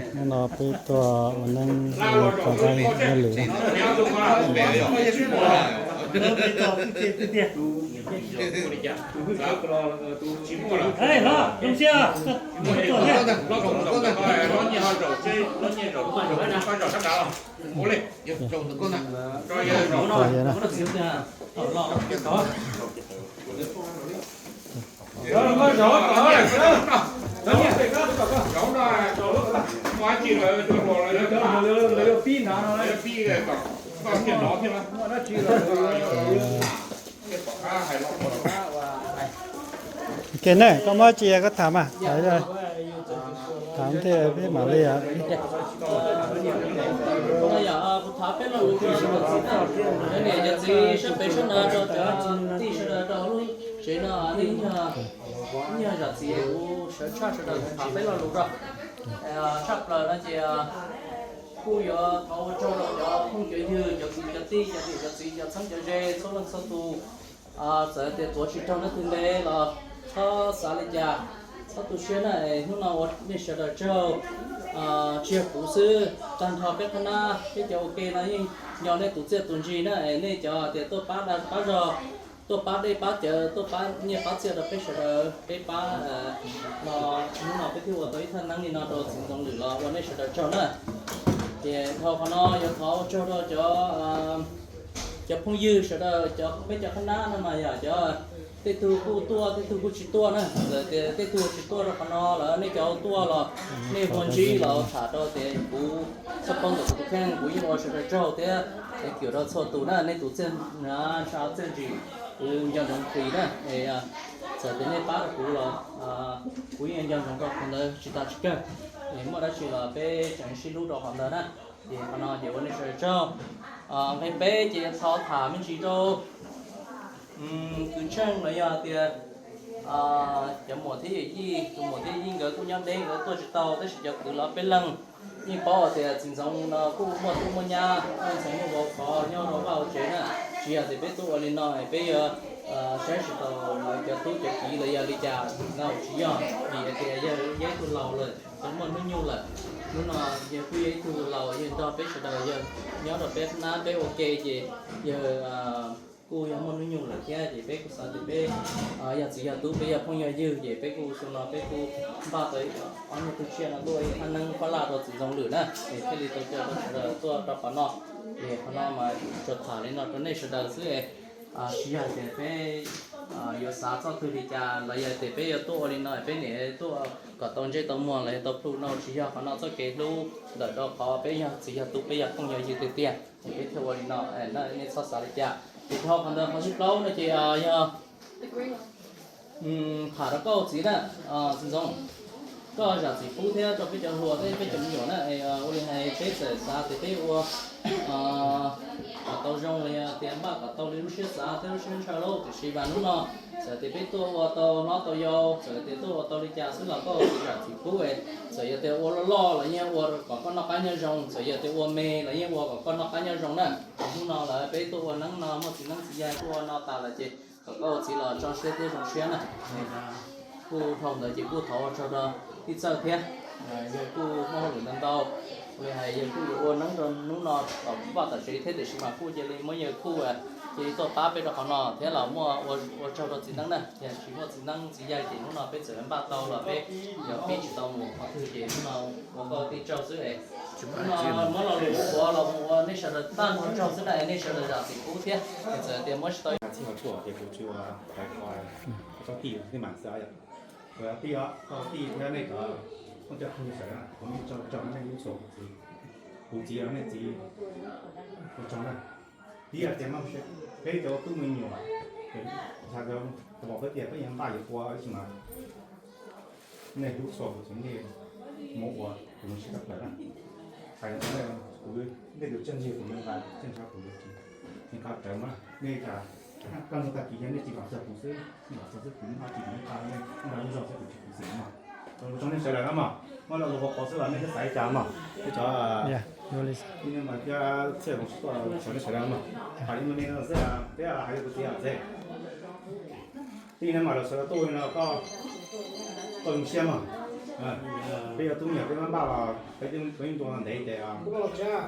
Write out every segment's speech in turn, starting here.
Hnub no peb tuaj ua neeb tso qaib nyob lwm. Ke ne, koj muab tsi koj tham mas, tham thiaj peb mam li. Kuv thov peb lo lus rau cov niam cov txiv sab pem sab no, rau cov tij sawv daws rau lub tsev no, nej yog zam txim kuv sawv tshaj sawv daws, kuv thov peb lo lus rau. Tshaj plaws no ces kuj yuav thov ua tsaug rau cov phooj cov ywg, cov kwv cov tij, cov niam cov txiv, cov txheeb cov ze, txhua leej txhua tus. Txawm tias tuav tsis raug leej twg npe los txhob xav li cas, txhob tu siab na. Hnub no ua nej sawv daws tsaug, tsis yog kuv xwb, tag nrho peb qhab nab peb cov ua ke no yeej nco nej tus txiaj tus ntsig na. Nej cov tias tuaj pab dag pab zog, tuaj pab dej pab cawv, tuaj pab nyiaj pab txiaj rau peb sawv daws, peb pab no, hnub no peb thiaj ua tau ib thaj neeb li no rau txiv Ntxoov Lwm los ua nej sawv daws tsaug na. Ces dhau qhov no yuav thov ua tsaug rau cov cov phooj ywg sawv daws, cov peb cov qhab nab no mas yog cov tej tug kuj tuaj tej tug kuj tsis tuaj na. Txawm tias tej tug tsis tuaj rau qhov no lawm, nej cov tuaj los nej ua ntsib los tham rau tias kuv txhaj poob ntawm kuv tus kheej, kuv yeej ua sawv daws tsaug thiab. Es kiam rau txhua tus na, nej tus txiaj, ntshai txiaj ntsig kuv nco ntsoov qis na. Txawm tias nej pab rau kuv los kuv yeej nco ntsoov rau qhov ntawd tsis tas tsis kawg. Es muaj dab tsi los peb tseem sib hlub rau qhov ntawd na. Ces qhov no ces ua nej sawv daws tsaug. Nqe peb ces thov tham me ntsis rau kwv Tsheej los yog tias cov muam thiab yawm yij, tus muam thiab yij nkawd kuj nyob deb nkawd tuaj tsis tau, tab sis cov kwv los peb leeg yeej paub tias txiv Ntxoov no kuj muaj tub muaj nyab, muaj ntxhais muaj vauv khov nyob rau vaj hauv tsev na. Tsis yog tias peb tuaj ua li no peb yuav saib tsis taus lawv cov tub cov kiv los yog li cas no, tsis yog. Vim tias yawg yog ib tug laus lawm, yawg muaj hnub nyoog lawm. Hnub no yawg kuj yog ib tug laus, yawg nrog peb sawv daws yawg nyob rau peb nab peb ua ke ces yawg kuj yog muaj hnub nyoog lawm thiab ces peb kuj xav tias peb yog txiv yog tub, peb yog phooj yog ywg ces peb kuj xyoo no peb kuj npaj tau ob nyuag tug tsiaj no tuaj ua ib thaj neeb pab laj rau txiv Ntxoov Lwm na, es thiaj li tau coj rau sawv daws tuaj rau qhov no. Es qhov no mas tsuas tham li no rau nej sawv daws xwb. Tsis yog tias peb yuav xav txoj twg li cas los yog tias peb yuav tuaj ua li no peb niam tuaj kom tau ntsej tau muag los yog tau plhu no, tsis yog. Qhov no txoj kev hlub ntawm rau qhov peb yog txiv yog tub, peb yog phooj yog ywg tiag tiag, ces peb thiaj ua li no, nej txhob xav li cas. Ces dhau qhov ntawd qhov thib plaub no ces yog tham rau koj txiv na, txiv Ntxoov, koj zam txim pub thiab rau peb cov hluas thiab peb cov me nyuam na. Ua li hais peb txawm xav tias peb ua kom tau zoo los yog tias npaj kom tau li lub siab xav thiab lub siab ntshaw lauj, tiam sis mas hnub no txawm tias peb tuaj ua tau hlob tau yau, txawm tias tuaj ua tau li cas xwb los koj zam txim pub. Txawm yog tias ua loj loj los yeej ua kom koj noj qab nyob zoo, txawm yog tias ua me los yeej ua kom koj noj qab nyob zoo na. Hnub no lawm peb tuaj ua neeb no muaj txiv neeb txiv yaig tuaj ua no tas lawm ces kom koj ua txiv los tso siab thiab zoo siab na. Kuj dhau ntawd ces kuj thov ua tsaug rau tij Txawj thiab, yawg kuj muaj hauj lwm ntau ntau li hais yawg kuj yuav ua neeb rau hnub no tom vaj tom tsev thiab, tiam sis mas kuj cia li muab yawg kuj cia li tuaj pab peb rau qhov no thiab los muaj ua tsaug rau txiv neeb na. Yog tsis muaj txiv neeb txiv yaig ces hnub no peb txawm npaj tau los peb yuav pib tsis tau mus qhov twg ces hnub no ua koj tij tsaug xwb es. Hnub no muab lo lus ua los mus ua nej sawv daws tag nrho tsaug xwb na, nej sawv daws zam txim pub thiab. Txawm tias muab tsis tau txij hauv tshuaj ces kuv tsis ua tau tij nej mam xav yom. Tij os, koj tij thiab nej cov phooj cov ywg sawv daws, kuv yeej tsaug tsaug nej lub txhua kuv txiv, kuv txiv los nej txiv, ua tsaug na. Ib yam tias peb cov tub me nyuam, thaum peb tias peb yuav npaj yuav ua ib txhia mas nej hlub txhua kuv txiv nej mus ua kuv mus sib tau plaws na. Hais tias kuv, nej tus txiaj ntsig kuv yuav nqa txiaj ntsig kuv yuav tsis nqa rawv mas nej cas koj nug tag kis yog nej tsis vam txog kuv xwb, nej vam txog xwb kuv muab dab tsi kuv yeej nqa, nej nqa lub zog xwb kuv tsis khuv xim mog. Tau lus rau nej sawv daws na mog, muab lo lus qhuav qhuav xwb los nej twb xav li cas mog. Cov, thiab txhia zoo tsis tuaj, txhawm nej sawv daws mog. Hais li no xwb, peb hais li kuv txiv txiv. Tij ne mas lawv sawv daws tuaj no koj, koj zoo siab mog. Peb yog tub me nyuam peb maj npaj los peb yeej ntuas ntev ces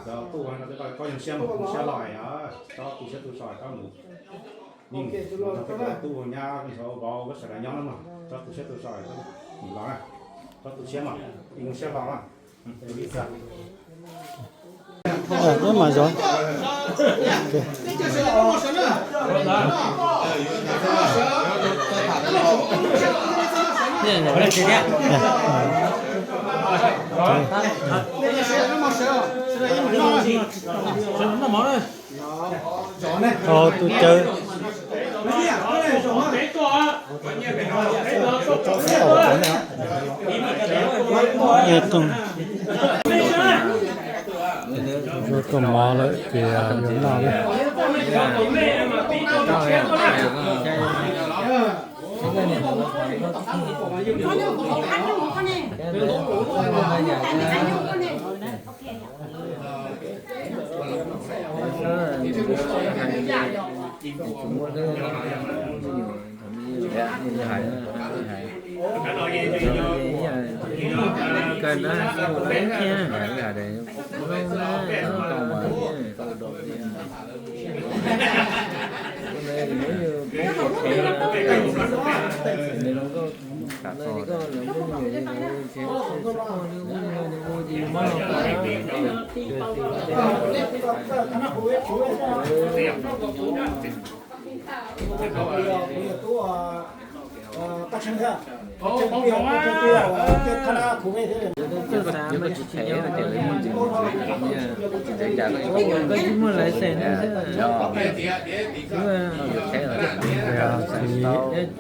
lawv tuaj no koj zoo siab mog, zoo siab los os, tsob tu siab tu so tsob mus. Yeej tub nyab ntxhov vauv sawv daws nyob no mog, tsob tu siab tu so mus los na, tsob tu siab mog, yeej zoo siab los na. Peb mam zov. Tau tus cawv. Zuag tau mov lawm ces yuav noj na. Tsis muaj lawv xeem na. Txiv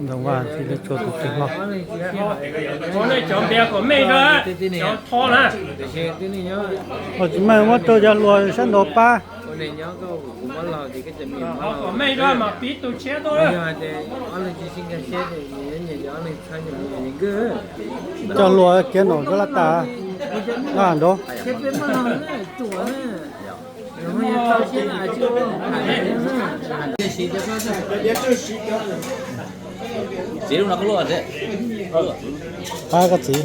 Ntxoov Vaj thiab lawv tshuav tus tsev hlob. Cov npias kom mej zog, cov tho na. Tsis meej muab rau cov hluas sab nraud pab. Kom mej zog mas piv tus tshiab tuaj. Cov hluas kiav nom koj lab tas. Nraud. Txiv lub no koj lub. Pab koj txiv.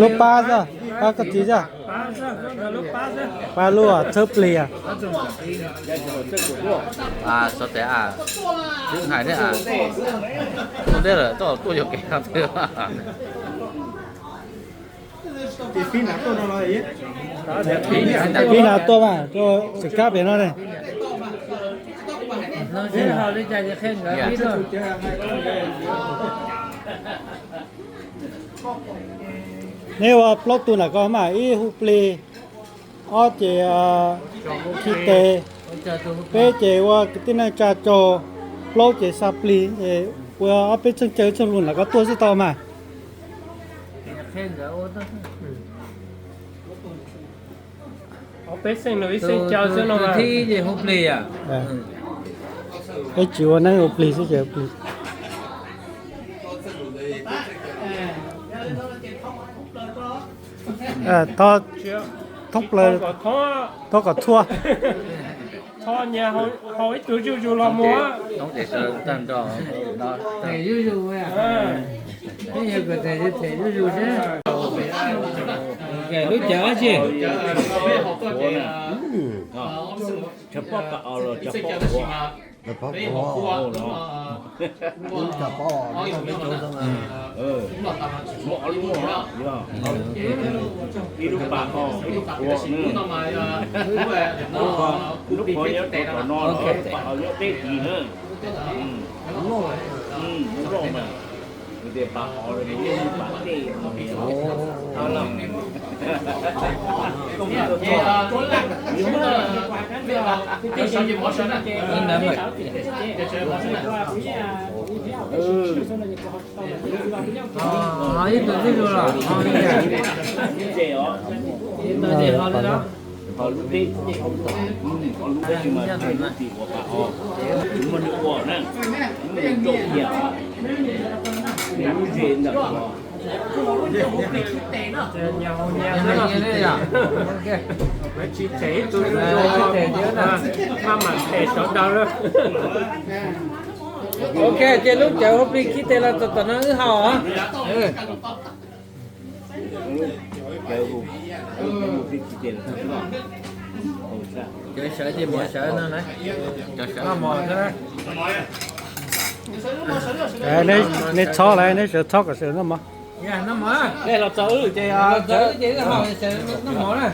Lub pab xwb, pab koj txiv xwb. Pab lub txhawb plig. Xov tes a, twb hais thiab a, tuaj nteb lawm tuaj yuam kev no twb. Pib na tuaj mas rau tseem kab pem no ne. Neb ua plaub tug ntawm ko mas ib hu plig, ob ces khi tes, peb ces ua kwv tij neej tsa caug, plaub ces xa plig, ua ob peb txheej caw txheej lus ntawm ko tuaj xwb tau mas. Peb xeem no ib xeem caw xwb no mas. Peb tsis ua neeb ua plig xwb ces ua plig. Thoob plaws, thoob kom txhua. Tho nyias haus ib tug zuj zus los mus. Lub cav dab tsi? Cov poj qab os los cov poj quav? Muaj ob lub, ib lub pas os, ib lub quav na. Lub quav nyob tom no, lub pas os nyob peb tid na. Lub loj mas, tias pas os los yog pas dej. Ib tug zuj zus los, ib tug ces ho li no. Ho lub peb, ho lub peb mas lub tim ua pas os, muaj nws ua na, muaj nws rau kiag os, lub ze ntawm os. Lawv tsis them ib tug, maj mam them sawv daws lawm. Ok, ces lub cawv hu plig khib tes los txog tom no wb haus os. Cawv sawv ces mov sawv no na. Mov xwb. Nej txhob lawm, nej sawv txhob kom sawv noj mov. Noj mov. Los txog wb ces, los txog wb ces haus sawv noj mov na.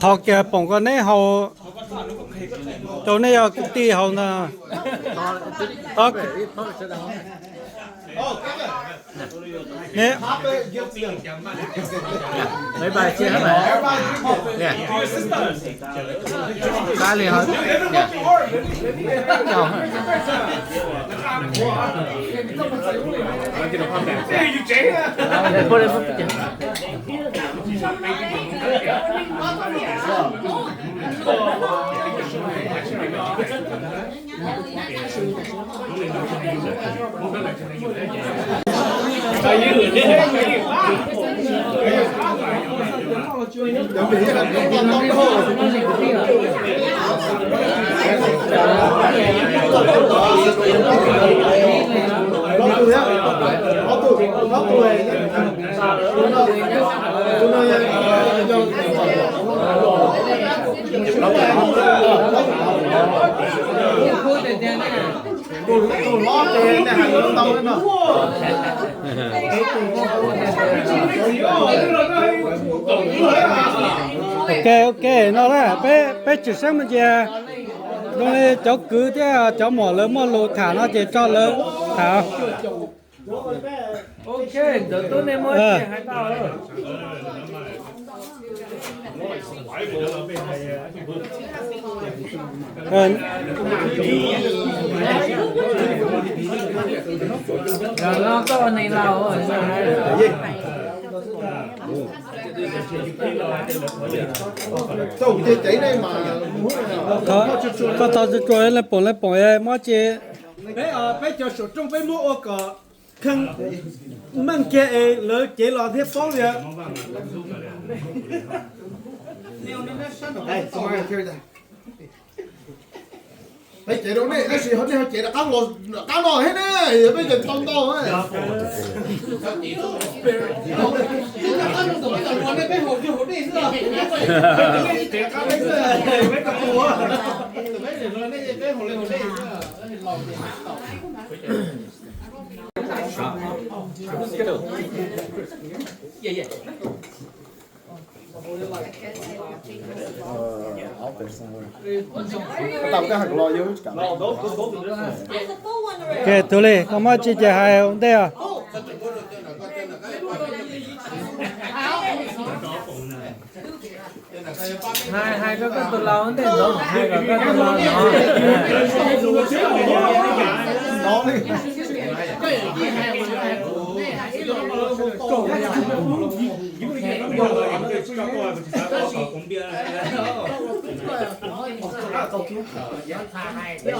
Thov kiag poom ko neb haus rau nej yog kwv tij haus ntag. Ok, ok, no na, peb, peb tsim seeb me ntsis, zoo li cov kwv thiab cov muam lawv muaj lus tham no ces tso lawv tham. Koj thov tsuas tsuas leej poom leej poom muab tsis. Peb cov saum rooj peb muab ua kom kheej meej kiag es lawv cev los thiaj paub tias peb cev rau nej tab sis nej ho cev rov qab los, rov qab no thiab ne, yog peb cev tau ntau. Ke tus li koj muab tsis ces hais ua ntej os. Hais, hais rau koj tus laus ntej no, hais kom koj tus laus no. Ces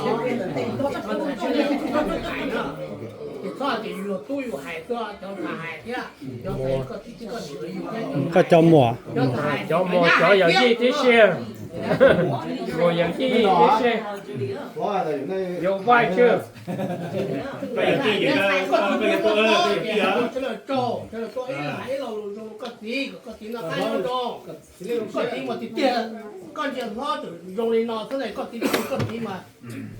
txhob hais tias yus yog tub yus hais xwb, cov ntxhais hais thiab, cov ntxhais koj txiv koj niam yus thiab, cov muam, cov muam cov yawm yij tib si, muam yawm yij tib si, yus vaij tswj. Sawv daws tso, sawv daws tso ib lo lus zoo koj txiv, kom koj txiv noj qab nyob zoo. Koj txiv mas tiag tiag, koj ntsia hlob tseem zoo li no xwb ne, koj txiv, koj txiv mas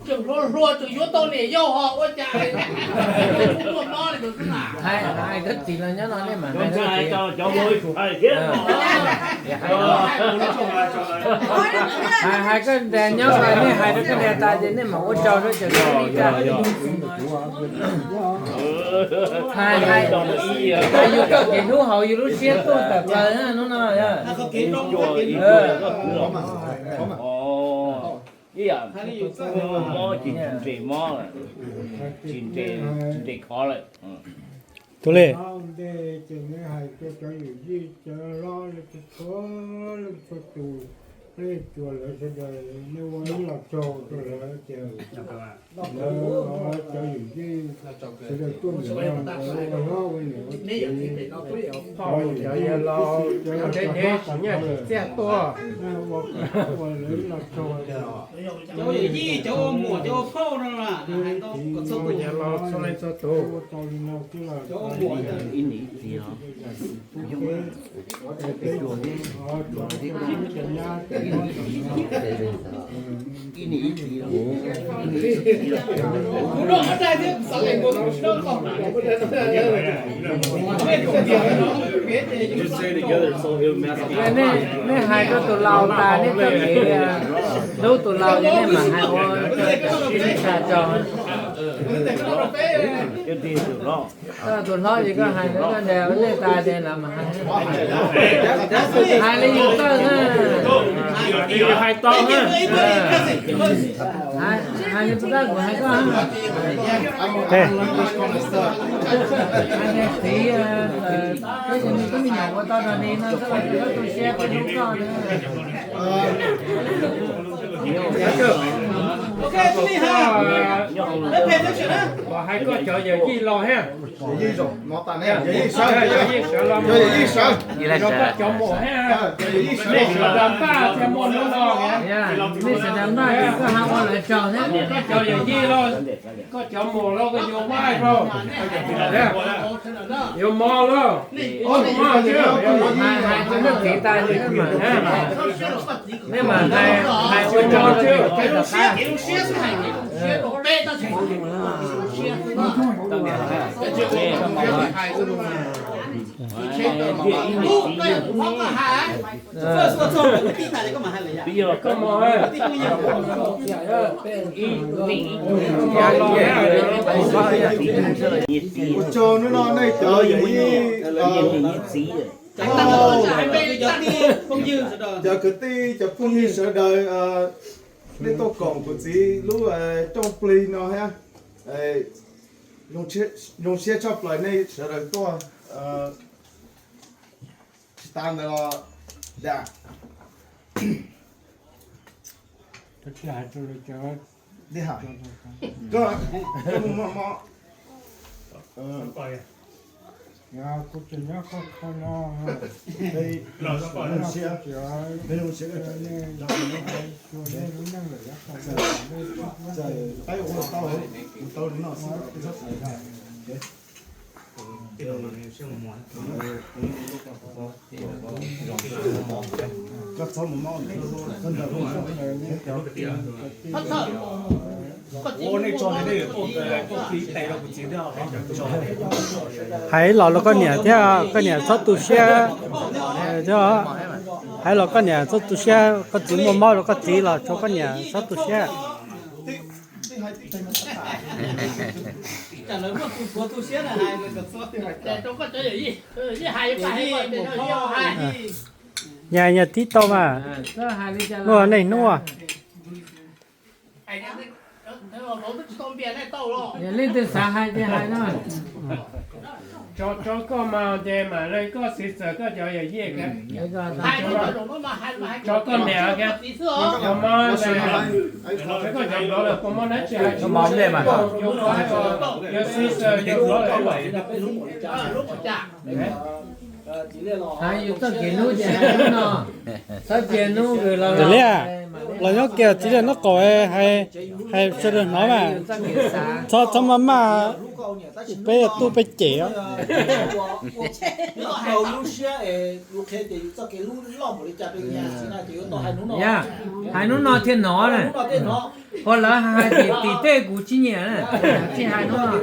tseem hluas hluas tseem yuav tau niam yau ho ua cas tuaj mob li ntawd xwb na. Hais koj txiv los nyob no nej mam hais, hais koj niam nyob los nej hais rau koj niam tas ces nej mam ua tsaug rau cov li cas. Hais, hais, hais yus txoj kev hlub hauv yus lub siab tuaj tawm plaws hnub no. Ib yam mob ces tsis nres mob lawm, tsis nres, tsis nres khov lawm. Tus li, ces nws hais rau cov yawm yij cov hlob leej txhua leej txhua tus, Peb tsuas lawv sawv daws nej ua ib los tsaug rau lawv tias lawv cov yawm yij sawv daws tuaj nim no ua hlob ua niam ua txiv, cov yawm yij cov los txog tab tom txog lawm, ua kom ua lawv ib los tsaug. Cov yawm yij cov ua muam cov ua phauj no hais tau kom txhua tus, txhua leej txhua tus. Nej hais rau tus laus tas nej txoj kev hlub tus laus ces nej mam hais ua tsis tau. Koj tus hlob ces koj hais rau koj ntiag, nej tas ces lawv mam hais. Hais li yus txawj na. Hais tau na. Hais li puas txawj kuv hais koj. Hais tias txiv, peb cov me tub me nyuam ua tau rau li no, koj tu siab peb hlub koj na. Hais koj cov yawm yij los thiab. Yawm yij sawv, yawm yij sawv, yawm yij sawv, yawm yij sawv, yawm yij sawv, nej sawv daws npaj thiaj muaj hnub no. Nej sawv daws npaj ces koj ho ua lawv tsaug thiab. Koj cov yawm yij los, koj cov muam los, koj yuav vaij rau, yuav mov los, hais rau leej txiv tas ces nej mam, nej mam hais ua tsaug rau tom qab. Ua tsaug hnub no nej cov yawm yij, cov kwv tij cov phooj ywg sawv daws, nej tuaj koom kuv txiv lub rooj plig no thiab. Zoo siab tshaj plaws nej sawv daws tuaj. Tsis tas ntawd los, Hais los rau koj niam thiab, koj niam txhob tu siab. Hais los koj niam txhob tu siab, koj txiv muaj mob rau koj txiv los tso koj niam txhob tu siab. Nyaj nyaj tib tau mas, luaj nej hnub. Leej twg xav hais ces hais no. Tso koj mas ces mam li koj siv txawm koj cov yawm yij. Tso koj niam, koj cov nplog lawm puas muaj dab tsi hais tsis muaj, yog siv txawm yus nplog lawm. Hais yus txoj kev hlub ces hais hnub no, txhob cia hnub nws los. Txiv Liaj, los nyob kiag txiv Liaj nraub qaum, hais sawv daws hnov mas, txhob maj maj, peb yog tub peb cem os. Hais hnub no thiaj hnov na. Ho lawv hais tim tej kuv tsis nyiam na, tsis hais hnub no.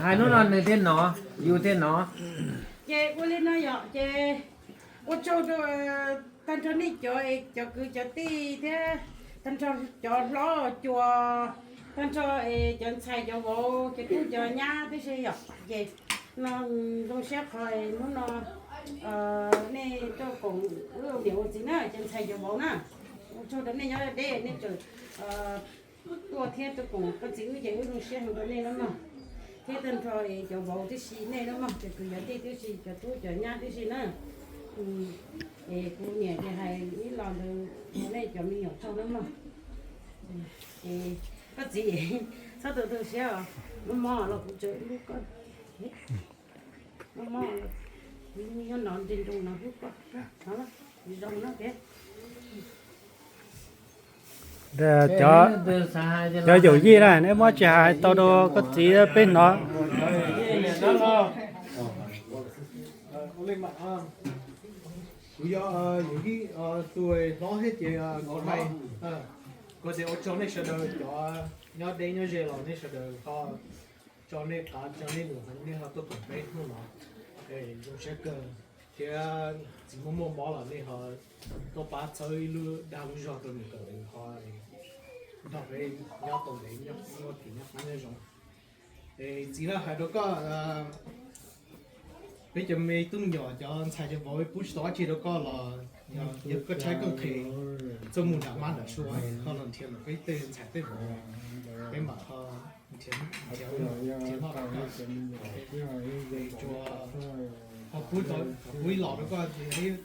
Hais hnub no nws thiaj hnov, yus thiaj hnov. Ces ua li no yom, ces ua tsaug rau tag nrho nej cov, cov kwv cov tij thiab tag nrho cov hlob cua, tag nrho cov ntxhais cov vauv cov tub cov nyab tib si yom. Ces no zoo siab qhov hnub no nej tuaj koom wb ua niam ua txiv na, cov ntxhais cov vauv na. Ua tsaug rau nej nyob deb nej tseem tuaj thiab tuaj koom koj txiv wb ces wb zoo siab heev rau nej na mog. Thiab tag nrho cov vauv tib si nej na mog, cov kwv cov tij tib si, cov tub cov nyab tib si na. Es kuv niam ces hais ib los ntawd rau nej cov me nyuam tau na mog. Es koj txiv, txhob tu tu siab os, muaj mob los kuv tseem hlub koj. Muaj mob, nyob no nti nroo no hlub koj. Zoo no. Cov yaum yij na, neb muab tsis hais tau rau koj txiv peb hnov. Kuv yog yaum yij tus hlob thiab ces kuv hais, kuv tias ua tsaug nej sawv daws cov nyob deb nyob ze los nej sawv daws ho tso nej qav tso nej num, nej ho tuaj koom peb hnub no, zoo siab kawg. Thiab txiv muaj muaj mob los nej ho tuaj pab txhawb ib lub dag lub zog rau nws kom nws ho nrog peb nyob tau ntev, nyob muaj kev nyob qab nyob zoo. Es txiv, hais rau koj, peb cov me tub me nyuam cov ntxhais cov vauv pub tsis tau dab tsi rau koj los yog koj tshaib koj nqhis, txawj mus nram mab nram suav ho los nrhiav los peb tej ntxhais tej vauv, peb mam ho nrhiav noj rau koj. Tsuas ho pub ib los rau koj,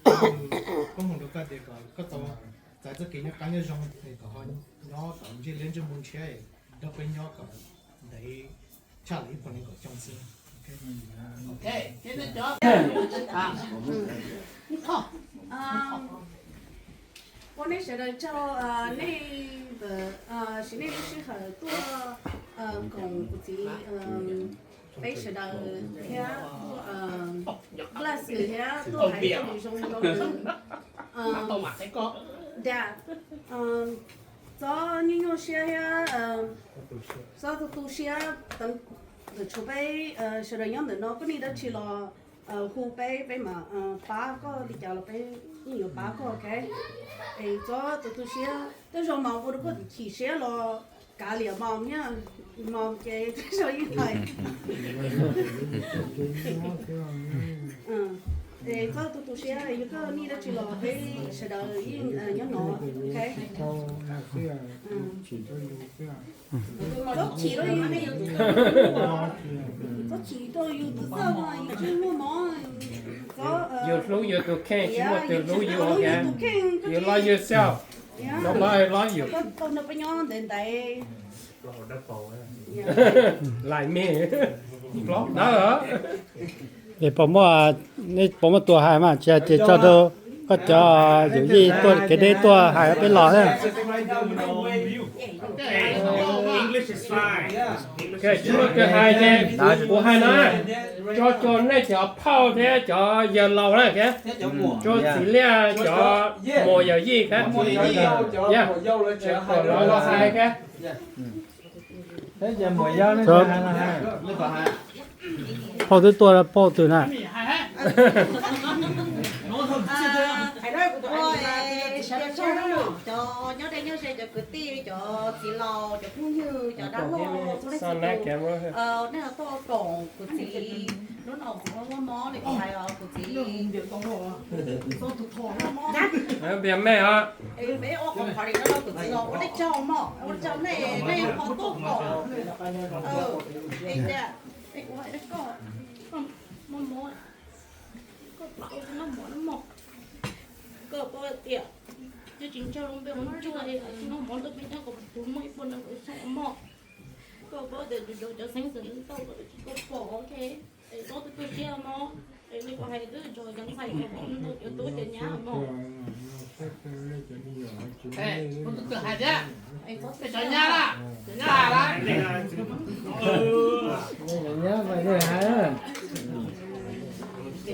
koob hmoov rau koj tias kom koj tau txais txoj kev nyob qab nyob zoo, kom ho nyob kom ntsej liab ntsej muag ntshiab, nrog peb nyob kom ntev tshaj li ib puas nees nkaum xyoo xwb. Ua nej sawv daws tsaug, nej ntawm siv nej lub sij hawm tuaj koom kuv txiv, peb sawv daws thiab tuaj bless nws thiab tuaj hais txoj lus zoo rau nws. Dam, txhob nyuaj nyuaj siab thiab txhob tu tu siab. Ntawm tshuav peb sawv daws nyob ntawm no, koj nij dab tsi los hu peb, peb mam pab koj li cas los peb yeej yuav pab koj, ok? Es txhob tu tu siab, tej zaum mas ua rau koj chim siab los kav liam mas, mas ces tej zaum yeej hais. Es txhob tu tu siab, yog koj nij dab tsi los peb sawv daws yeej nyob no, ok? Txhob chim rau yus, txhob chim rau yus tus txawj mas yus tsis muaj mob. Yus hlub yus tus kheej, tsis muaj twg hlub yus, yus love yourself, nobody love you. Koj tau nrog peb nyob ntev ntev. Like me. Dawb. Es puas muaj, neb puas muaj tus hais mas tsis hais ces tso rau koj cov yaum yij tuaj kev deb tuaj hais peb los thiab. Tsis muaj tus hais ces kuv hais no, tso rau nej cov phauj thiab cov yawg laus na, tso txiv liaj cov muam yawm yij thiab. Los hais thiab. Phauj twb tuaj, phauj twg na? Cov nyob deb nyob ze, cov kwv tij, cov txiv laus, cov phooj ywg, cov dab laug, txhua leej txhua tus, nej ho tuaj koom kuv txiv. Hnub no kuv muaj mob li kuv hais os, kuv txiv Peb ua qhov party no rau kuv txiv los ua dej tsaug mog, ua dej tsaug nej, nej ho tuaj koom. Es tias, es kuv hais rau koj, koj muaj mob, koj tsis noj mov na mog. Koj paub tias, twb tsis ntshaw lub npe ua ntsuag li, tsis noj mov ntawm peb nyob kom kuv muaj ib puas nees nkaum xyoo mog. Koj paub tias cov xeeb xwm ntau koj tsis tau pom, ok. Es txhob tu tu siab mog, es li kuv hais twb tso cov ntxhais cov vauv ntau cov tub cov nyab mog. Es txhob tu siab.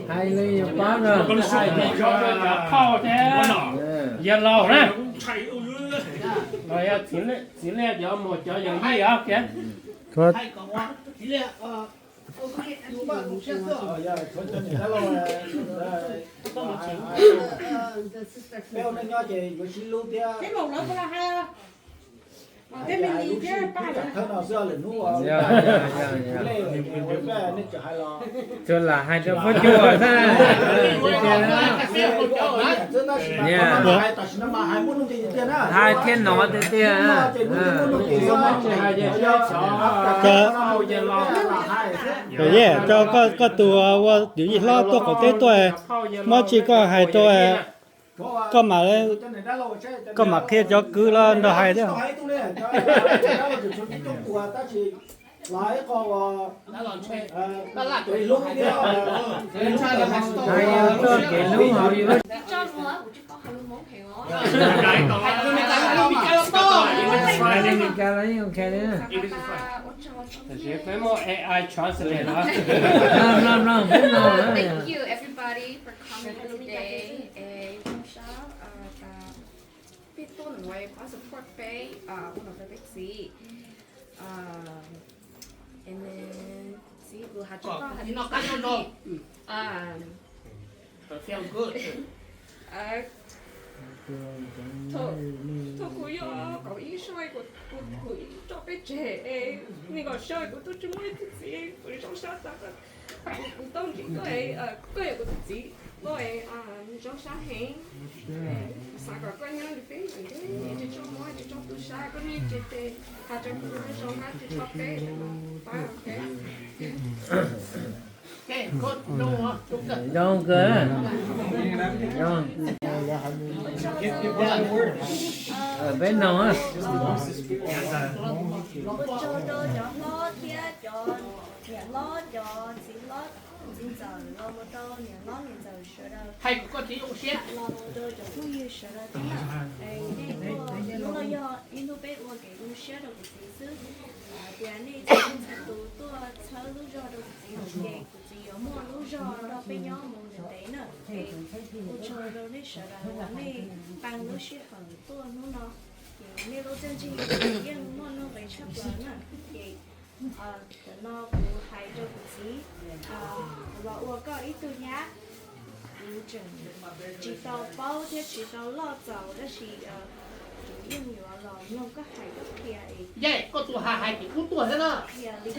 Hais li yus pab no. Cov phauj thiab yawg laus na, los yog txiv liaj cov muam cov yawm yij os. Peb ua neej nyob ces yuav sib hlub thiab. Lub sij hawm thawj no xwb, lwm hnub nej tseem hais los. Tsuas lam hais rau phooj ywg xwb. Hais thiab no tiag tiag. Tso koj tus ua yawm yij hlob tuaj qaum teb tuaj, muab tsi koj hais rau Koj mam, koj mam qhia cov kwv los nrog hais thiab. Hais tuaj kev hlub hauv yuav. Thank you everybody for coming today. Peb tuaj no pab support peb, ua no rau peb txiv. And then txiv kuv hais rau koj hais tias thaum kuv yog kaum ib sab, kuv ib roj peb tseg, nej kaum sab kuv twb tsis muaj ib tug txiv, kuv zoo sab tas. Kuv tau ntsib koj, koj yog kuv tus txiv, koj zoo sab heev. Xav kom koj nyob li peb ntawm ntej, tsis txhob mob, tsis txhob tu sab, koj niaj tsis tes, hais rau kuv zoo sab, tsis txhob peb pab. Zoo kawg. Peb noog. Ua tsaug rau cov hlob thiab cov niam hlob, cov txiv hlob txiv ntxawm, los mus rau niam hlob niam ntxawm sawv daws, los mus rau cov phooj ywg sawv daws thiab na. Nej tuaj hnub no yog ib hnub peb ua kev zoo siab rau kuv txiv xwb. Hais tias nej txhua tus tuaj txhawb lub zog rau kuv txiv hauv ces kuv txiv yuav muaj lub zog nrog peb nyob mus ntev ntev na. Ua tsaug rau nej sawv daws uas nej pab lub sij hawm tuaj hnub no, ces nej lub txiaj ntsig yeej muaj nuj nqis tshaj plaws na. Ces thaum no kuv hais rau kuv txiv, kuv los ua koj ib tug nyab, kuv tseem tsis tau paub thiab tsis tau loj txaus tab sis kuv yeej yuav los mloog koj hais koj qhia es koj tus hais hais ces kub tuag thiab na. Qhia li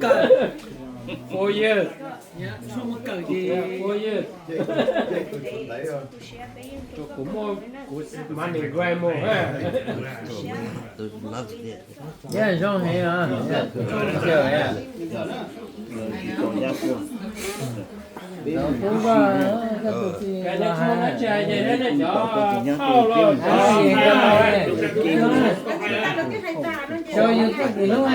cas Four years. Four years. Kuv muaj, kuv money grandma. Yeej zoo heev. Kub koj, koj tus txiv los hais. Cov yus txoj kev hlub.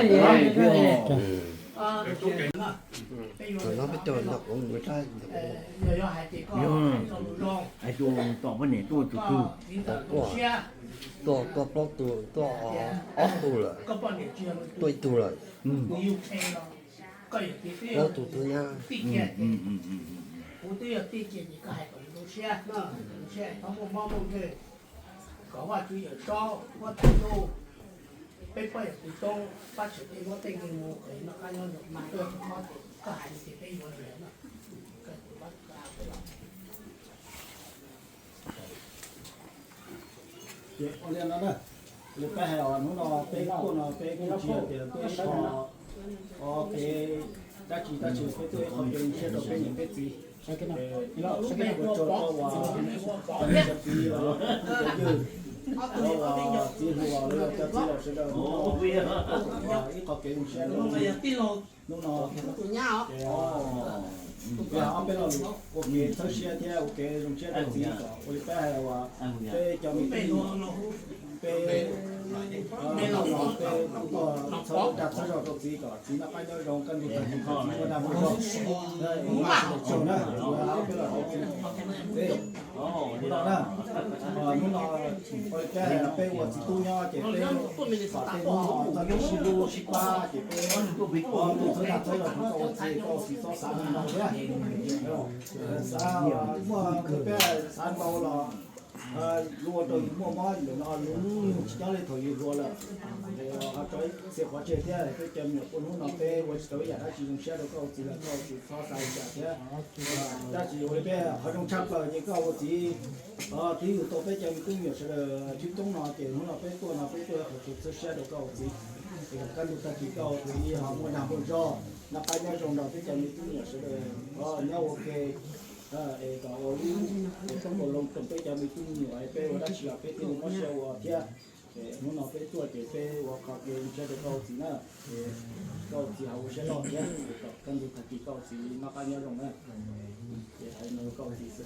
Hais tias tom poj niam tuaj tus twg? Tuaj koj plaub tug, tuaj ob tug lawm, tuaj ib tug lawm. Plaub tug twb nyab. Kuv twb yog tij ces koj hais kom zoo siab, zoo siab txhob muaj mob muaj nkeeg, kom Vajtswv Yawm Saub huab tais ntuj, peb poj yawm txwv tub pab tseem tej huab tej nkeeg mus kom noj qab nyob zoo, mas koj hais li ces peb yuav li na. Ces ua li no na, li peb hais os, hnub no peb tuaj no peb kuj tsis yog tias tuaj ib qho kev dab tsi tab sis peb tuaj ib qho kev zoo siab rau peb niam peb txiv. Ua tsaug rau uas cov txiv los yog cov ywg, cov uas txiv hluas los yog cov txiv laus sawv daws, hnub no ib qho kev zoo siab rau hnub no. Ces ob peb lo lus ua kev txhawb siab thiab ua kev zoo siab rau txiv kom ua li peb hais uas peb cov me tub, peb, peb tuaj txhawb dag txhawb zog rau txiv kom txiv noj qab nyob zoo, kaj ntug tag kis kom txiv muaj dag muaj zog. Ua tsaug na, ob peb lo lus txiv. Hnub no ua li peb hais peb ua txiv tub nyob ces peb kom tej hnub no txoj kev sib hlub sib pab ces peb tuaj txhawb dag txhawb zog rau koj ua txiv, koj ua txiv txhob xav ntau thiab. Xav muaj peb xav ntau los luag ua rau yus muaj mob ntawm no, yus tsis nyob li thaum yus hluas lawm. Ho tso ib txhia pov tseg thiab, peb cov me nyuam tuaj hnub no peb ua tsis tau ib yam dab tsi zoo siab rau koj ua txiv lawm, koj ua txiv txhob xav li cas thiab. Tab sis ua li peb qhov zoo tshaj plaws ces koj ua txiv twb yug tau peb cov me tub me nyuam sawv daws tshwj coob no ces hnub no peb tuaj no peb tuaj qhov txhawb siab rau koj ua txiv. Es kom kaj ntug tag kis koj ua txiv ho muaj dag muaj zog, noj qab nyob zoo nrog peb cov me tub me nyuam sawv daws nyob ua ke. Es kom ua lub, es kom ua loo koom peb cov me tub me nyuam, peb ua dab tsi los peb thiaj li mob siab ua thiab. Hnub no peb tuaj ces peb ua qhov kev ntshaw rau koj ua txiv na. Ces koj ua txiv ho ua siab loj thiab, ces kom kaj ntug tag kis koj ua txiv noj qab nyob zoo na. Ces hais no rau koj ua txiv xwb.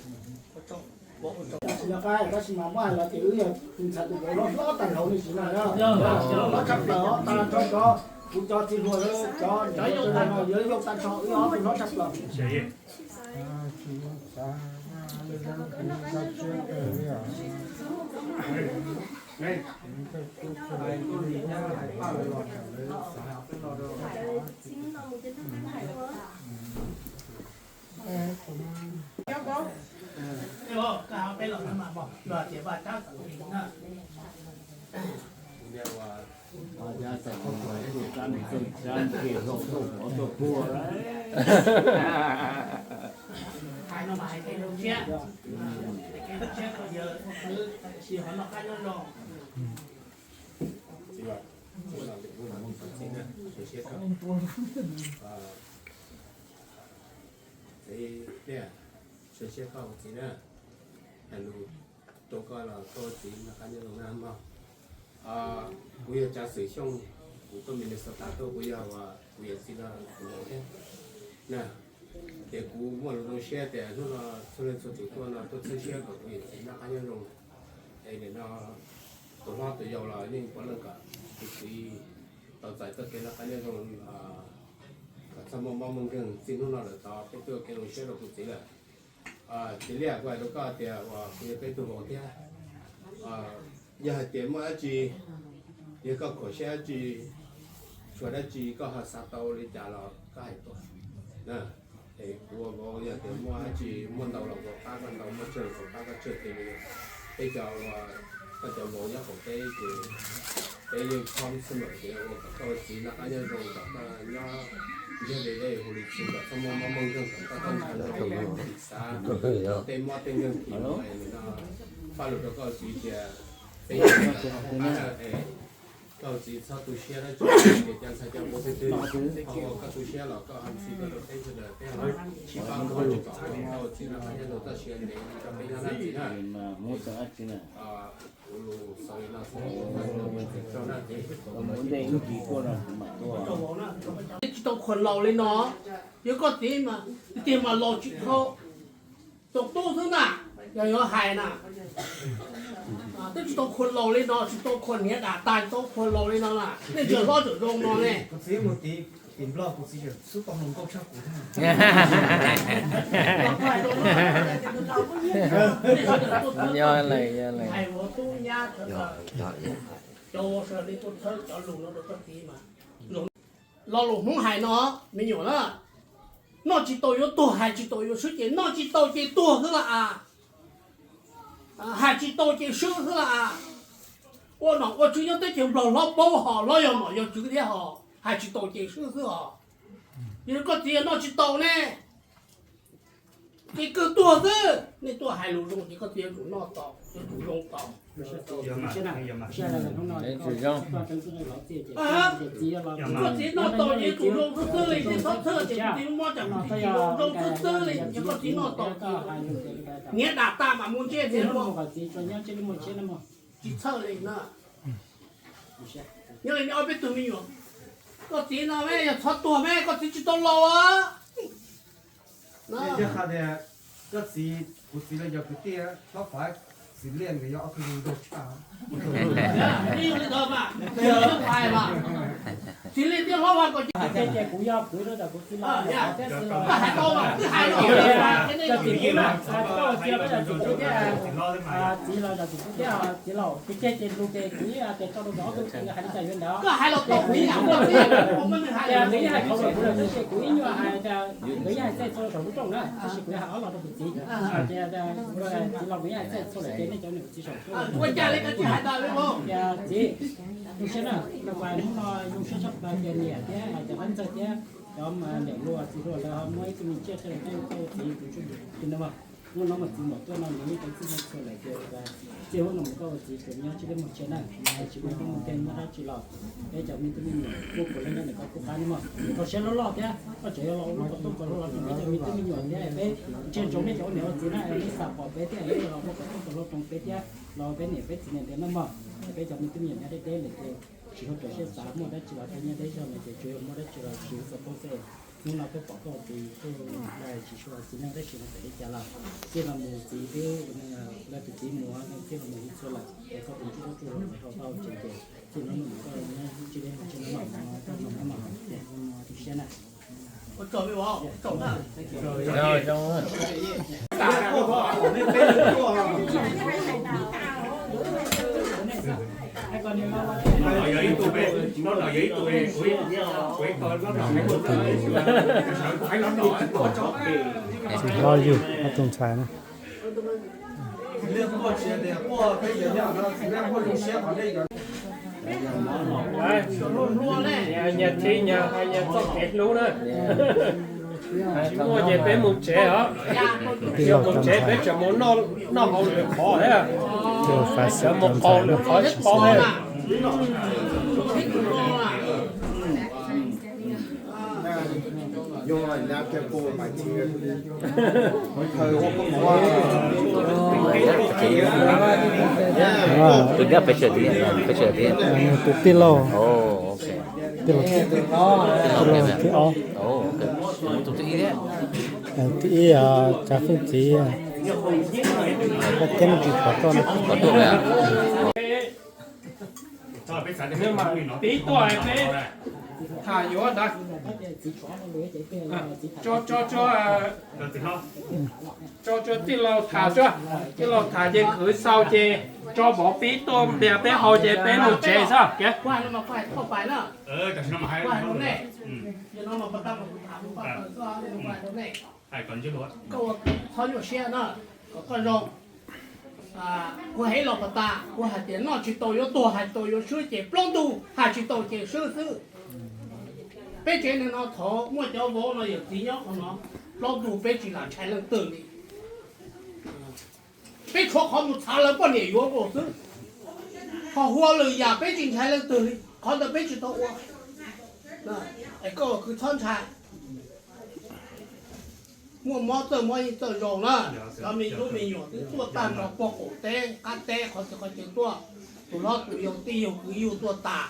Tab sis mas muab hais los ces wb yog tus ntxhais tus vauv hlob hlob tag nrho li sis no, hlob tshaj plaws os, tag nrho cov, kuv cov txiv hluas, cov ntxhais yau tag nrho, wb yog ob tug hlob tshaj plaws. Hais no mas hais kev zoo siab, kev zoo siab kom yawg ua kwv tab sis ho noj qab nyob zoo. Txiv, txiv, txiv, txiv siab koj ua txiv na, hais lus rau koj los koj ua txiv noj qab nyob zoo na mog. Kuv yog Tsav Xwm Xyooj, kuv tuaj Minnesota tuaj, kuv yog, kuv yawm txiv no tus vauv thiab na. Ces kuv muaj lus zoo siab tias hnub no txhua leej txhua tus tuaj no tuaj txhawb siab kom kuv yawm txiv noj qab nyob zoo. Es nim no tus hlob tus yau los yeej puav leej kom kuv txiv tau txais txoj kev noj qab nyob zoo, kom txhob muaj mob muaj nkeeg. Txij hnub no lawm tod peb tuaj kev zoo siab rau kuv txiv lawm. Txiv Liaj, kuv hais rau koj tias uas kuv yog peb tug vauv thiab. Yog hais tias muaj dab tsi, yog koj khuam siab dab tsi, tshuav dab tsi koj ho xav tau li cas los koj hais tuaj. Es kuv ua vauv yog tias muaj dab tsi, muaj ntau los kuv pab koj ntau, muaj tsawg los kuv pab koj tsawg. Ces peb cov, koj cov vauv nyob qaum teb ces peb yeej khom xwb mas tias ua kom koj txiv noj qab nyob zoo, kom koj nyob ntiag li dej hu li txhuv, kom txhob muaj mob muaj nkeeg, kom koj txhob ntshaw ntshaw xav tej mob tej nkeeg phim no. Faj lus rau koj txiv tias peb yeej pab es koj txiv txhob tu siab dab tsi, ces cov ntxhais cov vauv twg twg ua koj tu siab los koj ho ntxhi tuaj rau peb sawv daws, peb ho sib pab ua kom koj txiv noj qab nyob zoo txoj sia ntev rau peb nyob na txiv na. Tsis tau khuam laus li no, yog koj txiv mas tiag mas laus tsis dhau, txaus tub xwb na, yog yuav hais na. Twb tsis tau khuam laus li no, tsis tau khuam hniav dam tag, tsis tau khuam laus li no na, nej ntsia hlob tseem zoo no ne. Yog lawm, yog lawm. Lo lus Hmoob hais no, me nyuam na, noj tsis tau yuav tuag, hais tsis tau yuav swb ces noj tsis tau ces tuag xwb las as. Hais tsis tau ces swb xwb las as. Ua nom ua tswv nyob teb chaws Nplog hlob paub hos, hlob yog nom yog tswv thiab hos, hais tsis tau ces swb xwb hos. Yog koj txiv noj tsis tau ne, ces kawg tuag xwb. Nej tuaj hais lus zoo ces koj txiv yuav tsum noj tau, yuav tsum zoo tau. Koj txiv noj tau ces yuav tsum zoo xwb xwb li, nej txhob txhawj ces kuv txiv mob tsam kuv txiv tsis zoo, zoo xwb xwb li ces koj txiv noj tau. Hniav dam tag mas mus ntsej ntiag luag. Tsis txhawj li na. Nyob li nej ob peb tug me nyuam, koj txiv no me yog txhob tuag me, koj txiv tsis tau laus. Koj txiv, kuv txiv los yog kwv tij hlob Fav, txiv Liaj nkawd yog ob tug zoo nraug tshaj. Txiv Liaj thiab hlob Fav kom ces kuv yog kwv rau ntawm kuv txiv los, koj hais tau mas twb hais los. Koj txiv kuv na, koj txiv los yog txiv kuv thiab, txiv los yog txiv kuv thiab, txiv laus, kuv ceg ces lus ces kuv ib ces tso rau ob tug txiv hais li cas yuav ntawd. Koj hais los tau, kuv ib hais, kuv ib hais qhov lus kuv los kuv ces kuv ib nyuag hais tias nkawd yeej hais txhij txhua saum lub rooj na, tab sis kuv hais ob los rau kuv txiv. Ces txiv los kuv yeej hais txhij txhua lawm ces nej cov niam txiv saum rooj. Ua cas li koj tsis hais tas li los? Txiv, zoo siab na, hnub no zoo siab tshaj plaws tias niam thiab cov pab ntxawg thiab cov niam hluas txiv hluas lawv ho muaj ib tug me tsiaj tsawg rau koj txiv tus tub tus no mas. Hnub no mas txiv muam tuaj no nws yeej tau txij txhua lawm ces txij hnub no mus koj ua txiv tsuas nyob tsis deb mus tsev na, tsis muaj teeb muaj tes muaj dab tsi los peb cov me tub me nyuam kuj puav leej nyob ntawm koj pub qab no mog. Koj siab loj loj thiab koj tseem yuav los ua kom tub kom hluas los rau peb cov me tub me nyuam thiab peb ntsia ntsoov nej cov ua niam ua txiv na, nej xav pom peb thiab nej los ua kom tub kom hluas rau peb thiab los peb niam peb txiv ntawd na mog. Peb cov me tub me nyuam nyob deb deb lawm ces tsis tau raws siab xav, muaj dab tsi los peb nyob deb zog no ces tsuas yog muaj dab tsi los siv xov tooj xwb. Hnub no peb pom koj ua txiv kuj tsis tshua txiv neej tab sis mas txawm li cas los txij no mus txiv twb, lawv tus txiv muam txij no mus hu txhua lawm es koj tus tub tub los rau koj tsev ces txij no mus koj nyob tsis deb mus tsev no mas koj zoo nyob mas tu siab na. Txiv hlob yug ob tug ntxhais na. Nyias thib nyias hais nyias txoj kev hlub na. Tsis muaj ces peb mus tsev os. Yog mus tsev peb tseem mus noj hauv lwm qhov thiab. Peb tseem mus qaug lwm qhov ib pob thiab. Tus tij laug, tij laug, tij laug thib ob, thib ib, Tsav Feej txiv, koj teb me ntsis pom tuaj na. Pib tuaj peb tham yuav ntawd. Tso, tso, tso, tso, tso tij laug tham tso. Tij laug tham ces kwv xaus ces tso vauv pib tuaj ntias peb haus ces peb mus tsev xwb. Koj ua txhob nyuaj siab na, kom koj zoo. Kuv hais los pas tas, kuv hais tias noj tsis tau yuav tuag, hais tau yuav swb ces plaub ntug, hais tsis tau ces swb xwb. Peb tsev neeg no thaum muaj cov vauv no yawm txiv nyob qhov no, plaub ntug peb tsis lam ntshai leej twg li. Peb tshuav qhov mus txhav lawv poj niam yuav nkaus xwb. Ho hua lwm yam peb tsis ntshai leej twg li, qhov ntawd peb tsis tau ua. Es koj ua kwv txhob ntshai. Muaj mob txawj mob yeej txawj zoo na. Cov me tub me nyuam twb tuaj tag nrho puag qaum teb qab teb qhov txhia qhov chaw tuaj, tus hlob tus yau tij yug kwv yug tuaj tas.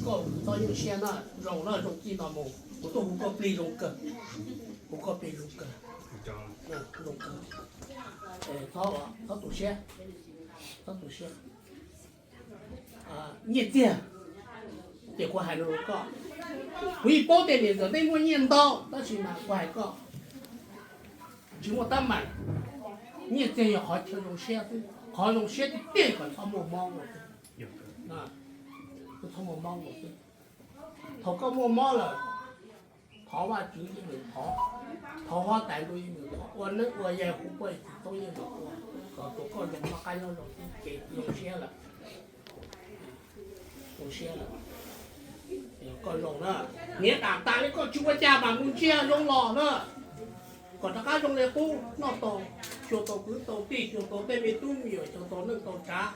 Koj ua kwv txhob nyuaj siab na, zoo na, zoo txij no mus kuv tuaj hu koj plig zoo kawg. Hu koj plig zoo kawg. Zoo kawg. Txhob tu siab, txhob tu siab. Nyiaj txiag, ces kuv hais rau koj, kuv yeej paub tias niam ntxawm nej muaj nyiaj ntau tab sis mas kuv hais koj, tsis muaj tab meeg. Nyiaj txiag yog qhov chaw zoo siab xwb, qhov zoo siab tiag tiag kom txhob muaj mob ua xwb. Txhob muaj mob ua xwb. Thaum koj muaj mob lawm, thov Vajtswv yeej meem thov, thov huab tais ntuj yeej meem thov, ua neeb ua yaig hu poj txiv txoob yeej meem ua, kom tus koj zoo noj qab nyob zoo xwb ces zoo siab lawm. Zoo siab lawm. Koj zoo na, niam dam tas li koj tsis ua cas mas mus ntsia zoo los na. Kom rov qab zoo li qub, noj tau, xyuas tau kwv tau tij, xyuas tau tej me tub me nyuam, xyuas tau neej tau tsav.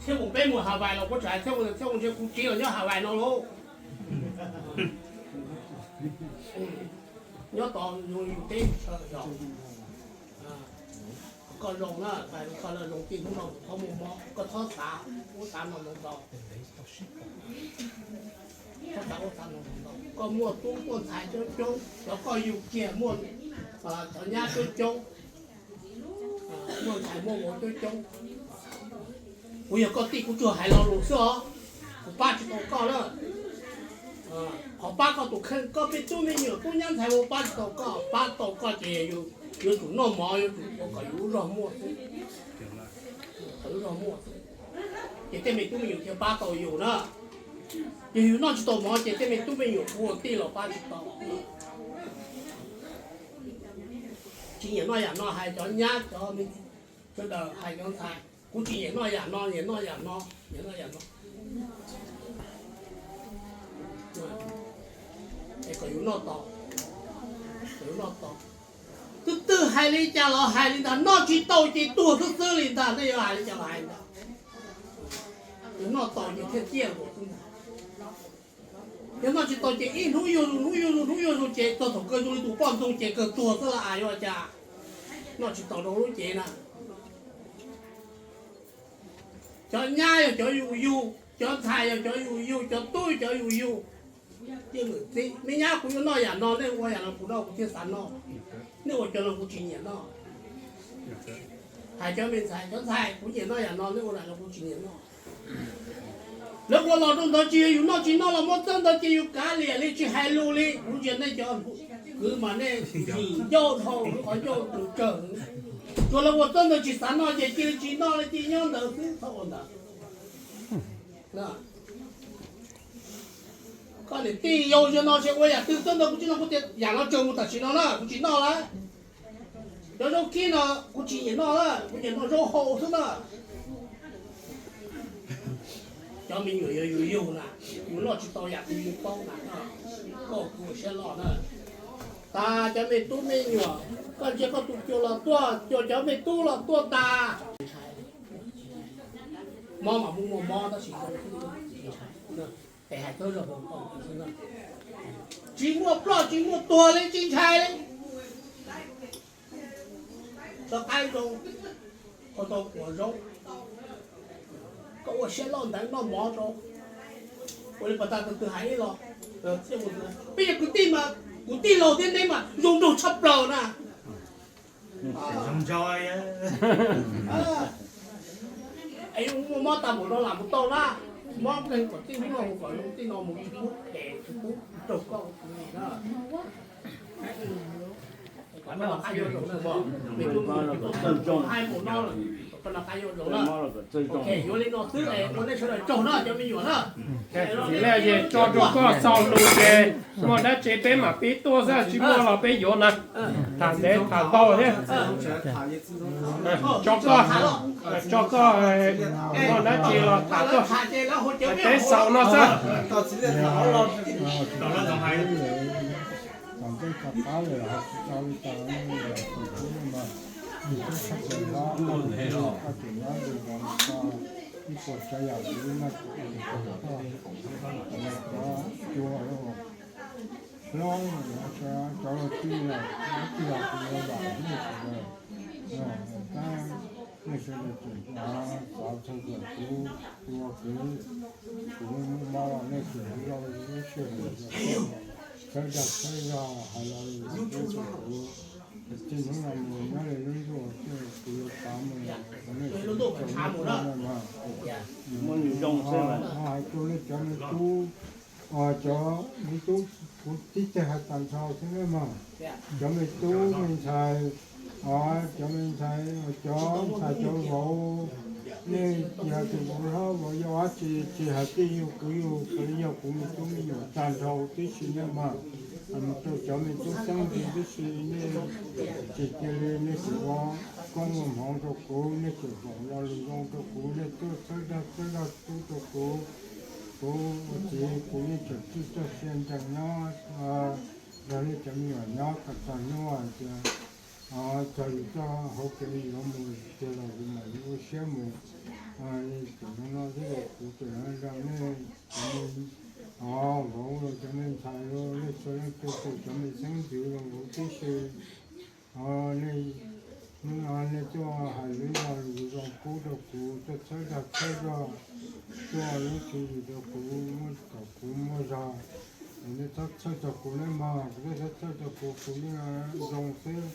Txhiab mus peb mus Hawaii los kuv tseem hais Txhiab mus, Txhiab mus ntshe kuv txiv los nyob Hawaii no lauj. Nyob tod yus teb chaws yog. Koj zoo na, koj zoo txij hnub no txhob muaj mob, koj txhob xav ub xav no ntau ntau. Txhob xav ub xav no ntau ntau. Koj muaj tub muaj ntxhais coob coob, cov koj yug kiag muaj cov nyab coob coob, muaj ntxhais muaj vauv coob coob. Kuv yog koj tij kuv tsuas hais lo lus xwb os, kuv pab tsis tau koj na. Qhov pab koj tus kheej, koj peb tub me nyuam tub nyab ntxhais muaj pab tsis tau koj, pab tau koj ces yuav tsum noj mov, yuav tsum ua kom yus lub zog muaj xwb. Kom lub zog muaj xwb, ces tej me tub me nyuam thiaj pab tau yus na. Yog yus noj tsis tau mov ces tej me tub me nyuam kuv ua tij los pab tsis tau. Tsis nyiam noj yam no, hais cov nyab cov me sawv daws, hais cov ntxhais, kuv tsis nyiam noj yam no, nyiam noj yam no, nyiam noj yam no. Es kom yus noj tau, kom yus noj tau. Tus twg hais li cas los hais li ntag, noj tsis tau ces tuag xwb xwb li ntag, nej yuav hais li cas los hais ntag. Yog noj tau ces thiaj ciaj nkaus xwb ntag. Yog noj tsis tau ces ib hnub yuag zus hnub yuag zus hnub yuag zus ces txog thaum kawg zoo li tus poj ntxoog ces kawg tuag xwb los yuav ua cas. Noj tsis tau rau lub cev na. Cov nyab yog cov yus yug, cov ntxhais yog cov yus yug, cov tub yog cov yus yug. Tij, me nyab, kuv yuav noj yam no, nej ua yam no kuv noj kuv thiaj xav noj. Nej ua cov no kuv tsis nyiam noj. Hais cov me ntxhais, cov ntxhais, kuv nyiam noj yam no, nej ua yam no kuv tsis nyiam noj. Lawv ua los rau ntawd tsis yog yus noj tsis noj los muab txawb ntawd ces yus kav liam li tsis hais lus li. Kuv ntsia nej cov kwv mas nej ncauj dhau lub qhov ncauj tus tsawg. Tsuas lawv ua txawb ntawd tsis xav noj ces cia li tsis noj li, cia nyob ntawd xwb txhob ua ntawd. Koj niam tij yau yog no tsis ua yam twg txawb ntawd kuv tsis noj, kuv tias yam no tsawg mus tam sim no na kuv tsis noj lawm. Cov zaub kib no kuv tsis nyiam noj lawm, kuv nyiam noj zaub hau xwb na. Cov me nyuam yog yus yug na, yus noj tsis tau yam twg yus paub na, koj kuv siab loj na. Tas cov me tub me nyuam, koj ntsia koj tus cua los tuaj, cua cov me tub los tuaj tas. Mob mas muaj muaj mob tab sis tes hais txawb zog, tsis muaj ploj tsis muaj tuag li, tsis ntshai li. Txoj qaib zoo, ua tau quav zaub, koj ua siab loj ntawd noj mov rau. Ua li pas tas tus twg hais ib los, peb yog kwv tij mas, kuv tij laug thiab neb mas zoo nraug tshaj plaws na. Es yus muaj mob tag npaum no lam mus tau na, mob nqe kom tij hnub no mus kom zoo, tij no mus tsis pub phem tsis pub raug koj na. Qab no qab yuav zoo na, me tub, hais npaum no, qab no qab yuav zoo na. Ok, yuav li no xwb es ua nej sawv daws tsaug na cov me nyuam na. Txiv lej ces tso rau koj xaus lus ces muaj dab tsi peb mam pib tuaj xwb, tsis muaj los peb yuav na. Tham ntev tham ntau thiab. Tso koj, tso koj muaj dab tsi los tham tuaj. Peb xaus no xwb. Tom ntej rov qab lawm, ho tsis tau li cas, yog tus tub no mas, yus twb txhaj tes hlob, koj tseem nyob ntawm no, ib puas tsav yam kuv yeej noj tsis tau, cov cua, hlob, cov tij, tij laug kuv yuav vam nej sawv daws, tab nej sawv daws tseem xav txog kuv, kuv ua kwv, kuv muaj mob los nej tseem hlub lub siab, txhawb dag txhawb zog hais los kuv, txij hnub no mus nyob li lub ntuj, kuv yuav xav mus, nej sawv daws tsaug, nej tsaug no mas, hais rau nej cov me tub, cov me tub, kuv tib teg hais tag nrho xwb na mog, cov me tub me ntxhais, cov me ntxhais, cov ntxhais cov vauv, nej yog tus vauv hlob vauv yau dab tsi, tsis hais tij yug kwv yug, yog kuv me tub me nyuam tag nrho tib si nej mog, mus rau cov me tub xeeb ntxwv tib si, nej tsis cia li, nej tseem ua koob ua hmoov rau kuv, nej tseem foom lo lus zoo rau kuv, nej tuaj txhawb dag txhawb zog tub rau kuv, kuv ua txiv kuv yeej tseem txij txoj sia nrees nyob, yog nej cov me nyuam nyob kom txog hnub hais tias txog yus txoj hauv kev yuav mus tiag los yus mam li ua siab mus, tseem no no thiab kuv tseem zoo nej cov me vauv los cov me ntxhais los nej txhua leej txhua tus cov me xeeb ntxwv los vauv tib si, nej tuaj hais lus lo lus zoo pub rau kuv, tuaj txhawb dag txhawb zog, tuaj lub tswv yim rau kuv, kom kuv muaj zog, nej txhob txhawj txog kuv nawb mog, kuv twb txhob txhawj txog kuv, kuv yeej zoo xwb.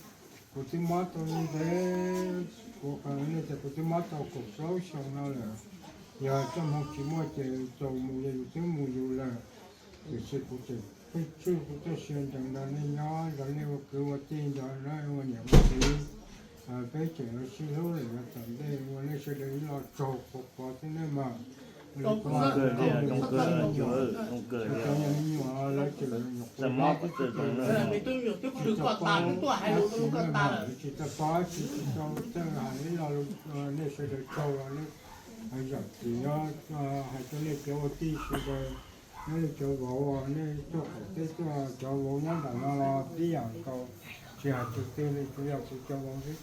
Kuv twb mob tau ntev, kuv qhia nej tias kuv twb mob tau kaum plaub xyoo no lawm. Yog txoj hmoo tsis muaj ces txaus mus yog yus twb mus yus lawm. Tiam sis kuv tseem pheej tswj kuv txoj sia nrees nrog nej nyob, nrog nej ua kwv ua tij, nrog nej ua niam ua txiv. Peb tseem yuav sib hlub lawm yav tom ntej, ua nej sawv daws ib lo tsaug quav quav xwb nej mog. Cov me nyuam lawv tseem nyuam qhuav mob, tsis tau paub, tsis tau txawj hais ib lo lus, nej sawv daws tsaug, nej zam txim, hais rau nej cov ua tij sawv daws, nej cov vauv, nej tuaj qaum teb tuaj, cov vauv nyob nram no los tib yam nkaus. Yog tus twg li kuv yog kuv cov vauv xwb ces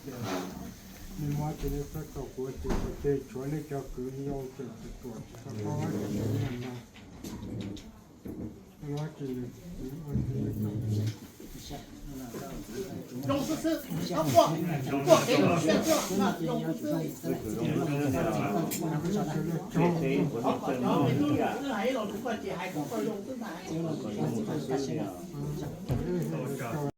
nej muab ces nej txhob tau kuv ces kuv ces tshuav nej cov kwv yau ces tsis tuam tsis tau paub ces nej no muab ces